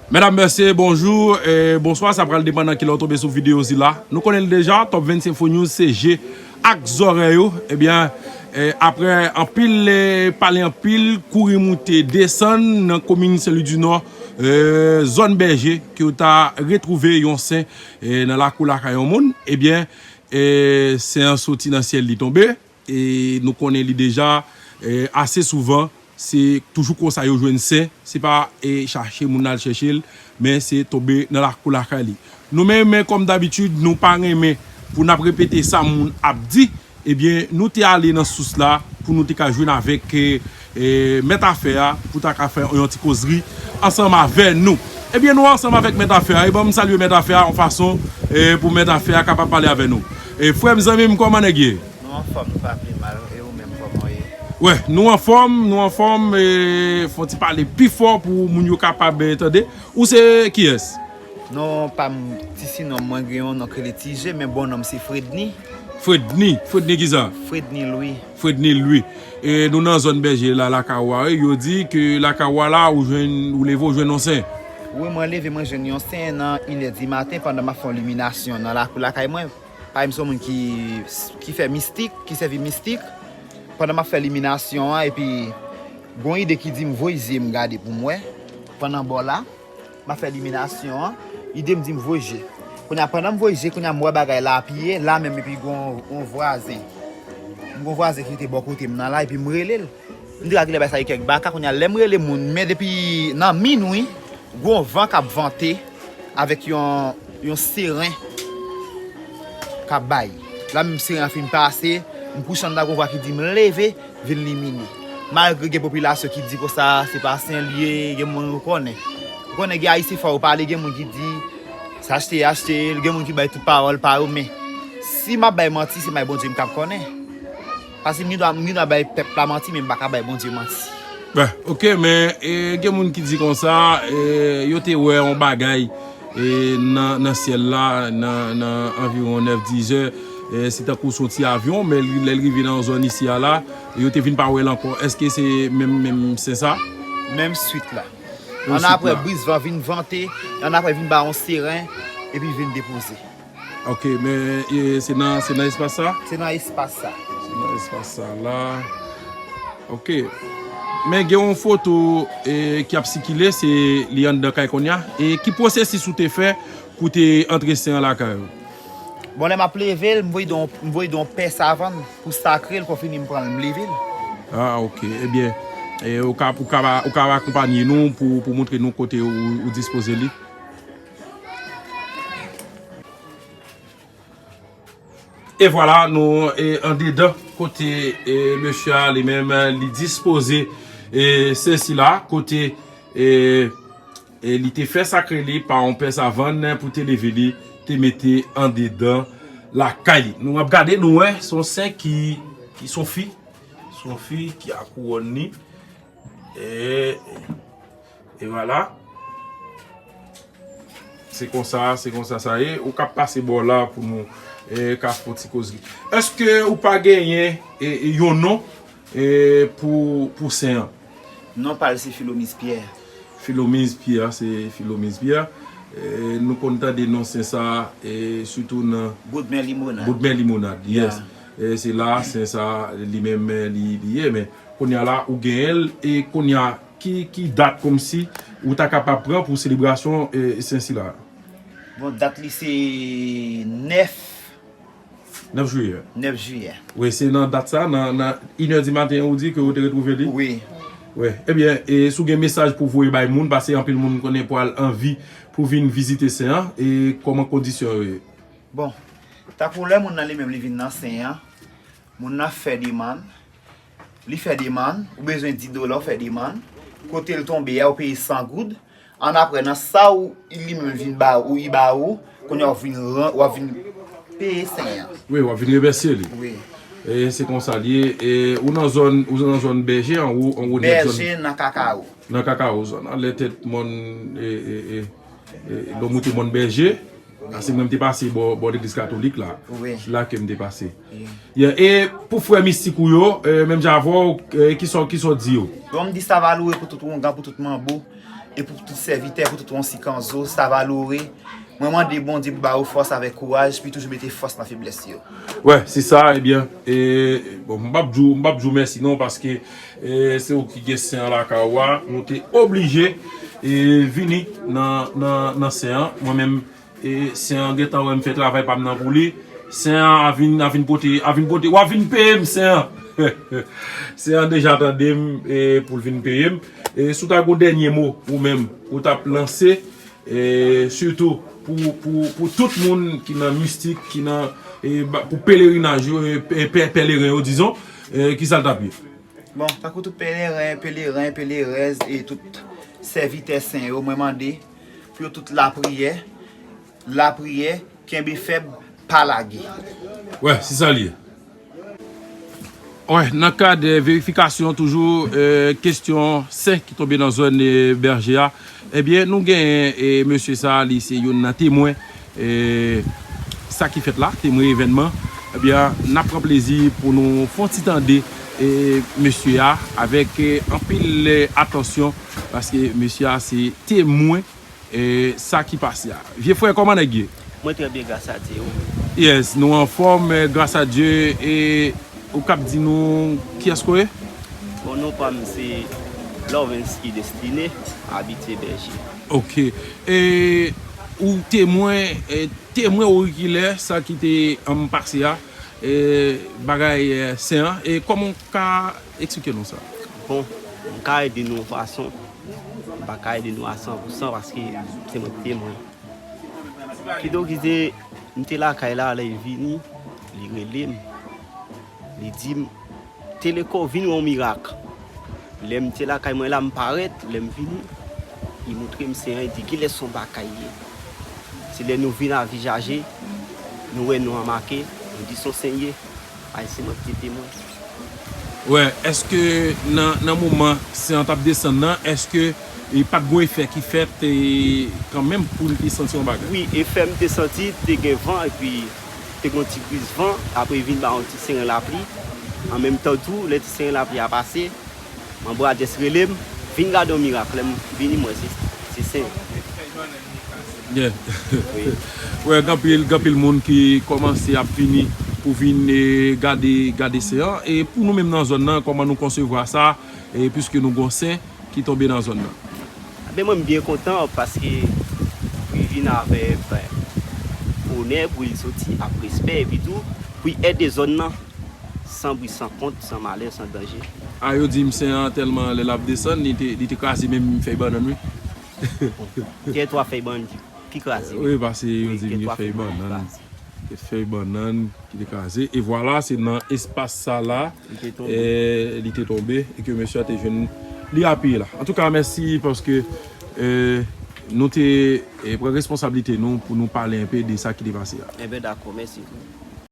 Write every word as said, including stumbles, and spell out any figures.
Medam, mesye, bonjou, e, bonswa, sa pral depann nan kilè w tonbe sou videyo sila. Nou konnen l deja, Top vennsenk Info News, se je ak zòrèy ou. Ebyen, e, aprè anpil, e, pale anpil, kouri moute, desann nan komin Sen Lwi di Nò, e, zòn Bèje, ke w ta retwouve yon sen, e, nan lakou lakay yon moun, ebyen, e, sen an soti nan syèl, li tonbe. E nou konnen li deja, e, ase souvan, se toujou konsa yo jwenn sen, se pa, e, chache moun al chèche l, men se tonbe nan lakou lakay li. Nou menm, men kòm dabitid, nou pa renmen pou n ap repete sa moun ap di, ebyen, nou te ale nan sous la pou nou te ka jwenn avèk, e, e, mèt afè a, pou ta ka fè yon ti kozri ansanm avè nou. Ebyen, nou ansanm avèk mèt afè a, e ban m salye mèt afè a yon fason, e, pou mèt afè a kapab pale avè nou. E, frè m, zanmi m, kòman nèg ye? Nou anfòm, nou pa pi mal, e ou menm, kòman w ye? Wè, nou anfòm, nou anfòm, e, fò n ti pale pi fò pou moun yo kapab, e, tande. Ou se kiyès? Non, pa m, ti sinon mwen gen yon non k rele Ti Je, men bon non m se Fredny. Fredny, Fredny kisa? Fredny Louis. Fredny Louis. E nou nan zòn Bèje la, lakay ou a, wi, yo di ke lakay ou a la, ou jwenn, ou leve, ou jwenn yon sen. Wi, mwen leve, mwen jwenn yon sen nan inè di maten pandan m ap fè yon liminasyon nan lakou lakay mwen. Parèy m se yon moun ki, ki fè mistik, ki sèvi mistik. Pandan m ap fè liminasyon an, epi gon ide ki di m voye zye m gade pou m wè. Pandan bò la, m ap fè liminasyon an, ide m di m voye je. Kounye a, pandan m voye je, kounye a, m wè bagay la apiye, la menm, epi gon, gon vwazen. M gon vwazen ki te bò kote m nan la, epi m rele l. M di, "Gade kilè bagay sa ye kèk baka," kounye a, lè m rele moun, men depi nan minwi, gon van k ap vante avèk yon, yon seren k ap bay. La menm seren an fin pase, m kouche anndan, gon vwa ki di m leve, vin limine. Malgre gen popilasyon ki di konsa se pa sen l ye, gen moun ou konnen. Ou konnen gen Ayisyen fò yo pale, gen moun ki di, "Se achte, achte," gen moun ki bay tout pawòl pa yo, men si m ap bay manti, se bay Bondye m k ap konnen. Paske m gen dwa, m gen dwa bay pèp la manti, men m pa ka bay Bondye manti. Ben, ok, men, e, gen moun ki di konsa, e, yo te wè yon bagay, e, nan, nan syèl la, nan, nan anviwon nèf, diz è, e, se tankou se yon ti avyon, men li, lè l rive nan yon zòn isi a la, yo te vin pa wè l ankò. Èske se menm, menm sen sa? Menm swit la. Menm swit la. Annapre, briz van vin vante, annapre vin ba yon seren, epi vin depoze. Ok, men, e, se nan, se nan espas sa? Se nan espas sa. Se nan espas sa la. Ok. Men gen yon foto, e, ki ap sikile, se li anndan kay kounye a. E ki pwosesis ou te fè pou te antre sen an lakay ou? Bon, lè m ap leve l, m voye don, m voye don pè savann pou sakre l, pou fini m pran l, m leve l. Ah, ok. Ebyen, e, ou ka, ou ka, ou ka akonpanye nou pou, pou montre nou kote ou, ou dispoze li. E vwala, nou, e, andedan kote, e, mesye a li menm, li dispoze, e, sen sila, kote, e, e li te fè sakre li pa yon pè savann pou te leve li, te mete andedan lakay li. Nou ap gade, nou wè, se yon sen ki, ki se yon fi, se yon fi ki a kouwòn li. E, e vwala. Se konsa, se konsa sa ye. Ou ka pase bò la pou nou, e, ka fè yon ti kozri. Èske ou pa genyen, e, e, yon non, e, pou, pou sen an? Non pa l se Filomiz Pyè. Filomiz Pyè, se Filomiz Pyè. E, nou konn tande non sen sa, e, sitou nan Boudmen Limonad. Boudmen Limonad, yes. E se la sen sa li menm li, li ye, men kounye a la ou genyen l, e kounye a ki, ki dat kòmsi ou ta kapab pran pou selebrasyon, e, sen sila? Bon, dat li se nèf. Nèf jiyè. Nèf jiyè. Wi, se nan dat sa, nan, nan inè di maten, ou di ke ou te retwouve li? Wi. Wi. Ebyen, e si w gen mesaj pou voye bay moun, paske anpil moun konnen pral anvi pou vin vizite sen an, e kòman kondisyon yo ye? Bon, tankou lè moun nan li menm li vin nan sen an, moun nan fè demann, li fè demann, ou bezwen dis dola, ou fè demann, kote l tonbe a, ou peye san goud, annapre nan sa ou, li menm vin ba ou, li ba ou, kounye a w ap vin ran-, w ap vin peye sen an. Wi, w ap vin remèsye li. Wi. E se konsa l ye. E ou nan zòn, ou nan zòn Bèje, anwo, anwo nèt zòn. Bèje nan Kakawo. Nan Kakawo, zòn anlè tèt mòn, e, e, e, e, lè w moute mòn Bèje, paske mwen m te pase bò, bò legliz katolik la. Wi. Se la ke m te pase. Wi. Yeah, e pou frè mistik ou yo, e, menm jan avè w, e, kisa, kisa w di yo? Bon, m di sa va loure pou tout oungan, pou tout manbo. E pou tout sèvitè, pou tout Wonsikanzo, Savalore, mwen mande Bondye pou ba yo fòs avèk kouraj, pou yo toujou mete fòs nan feblès yo. Wè, se sa, ebyen, e, bon, m p ap di w, m p ap di w mèsi non, paske e, se ou ki gen sen an lakay ou a, nou te oblije e, vini nan, nan, nan sen an. Mwen menm, e, sen an gentan wè m fè travay pa m nan pou li. Sen an a vin, a vin pote, a vin pote, w a vin peye m sen an. Sen an deja tande m e, pou l vin peye m. E, si w ta gen yon dènye mo ou menm, ou t ap lanse, e, sitou pou, pou, pou tout moun ki nan mistik, ki nan, e, ba- pou pelerinaj yo, e, pe- pe- pèleren yo, dizon, e, ki sa l t ap ye? Bon, tankou tout pèleren, pèleren, pèlerèz e tout sèvitè sen yo, mwen mande pou yo tout lapriyè, lapriyè, kenbe fèb, pa lage. Wè, se sa l ye. Wè, nan kad e, verifikasyon toujou, e, kesyon sen ki tonbe nan zòn e, Bèje a, ebyen, nou genyen e, mesye sa, li se youn nan temwen e, sa ki fèt la, temwen evènman. Ebyen, n ap pran plezi pou nou fè yon ti tande e, mesye a avèk e, anpil e, atansyon, paske mesye a se temwen e, sa ki pase a. Vye frè, kòman nèg ye? Mwen trè byen, gras a Dye, ou menm? Yes, nou anfòm, e, gras a Dye. E ou k ap di nou kiyès ke w ye? Bon, non pa m se Lorvensky Destiné, abitye Bèje. Ok. E ou temwen, e, temwen orikilè sa ki te ann pase a, e, bagay e, sen an. E kòman w ka eksplike nou sa? Bon, m ka ede nou yon fason. M pa ka ede nou a san pou san paske se mwen ki temwen. Kidonk, li te, m te lakay la, lè l vini, li rele m. Li di m, Teleko, vin wè yon mirak. Lè m te lakay mwen la, m parèt, lè m vini, li montre m sen an, li di, Kilès yon bagay ye? Se lè nou vin avizaje, nou wè non an make, nou di, S on sen ye. Ay, se mwen ki te temwen. Wè, èske nan, nan moman sen an t ap desann nan, èske e pa t gon efè ki fèt e, kanmenm pou l te santi yon bagay? Wi, efè m te santi, te gen van, epi te gen yon ti briz van, apre vin ba yon ti seren lapli. An menm tan tou, lè ti seren lapli a pase, manbo a just rele m, vin gade yon mirak. Lè m vini, m wè se, se sen. Yeah. Wè, gen anpil, gen anpil moun ki kòmanse ap vini pou vin e, gade, gade sen an. E pou nou menm nan zòn nan, kòman nou konsevwa sa? E piske nou gon sen ki tonbe nan zòn nan. Ebyen, mwen, m byen kontan paske pou l vin avèk onè, pou l soti ak respè, epi tou, pou l ede zòn nan san bri, san kont, san malè, san danje. A, yo di m sen an tèlman lè l ap desann, li te, li te kraze menm fèy bannann, wi. Gen twa fèy bannann ki, ki kraze. Wi, paske yo di m gen fèy bannann. Gen fèy bannann ki te kraze. E vwala, se nan espas sa la, e, li te tonbe e ke mesye a te jwenn li apiye la. Antouka, mèsi paske e, nou te e, pran responsablite nou pou nou pale enpe de sa ki te pase a. Enben, dakò, mèsi.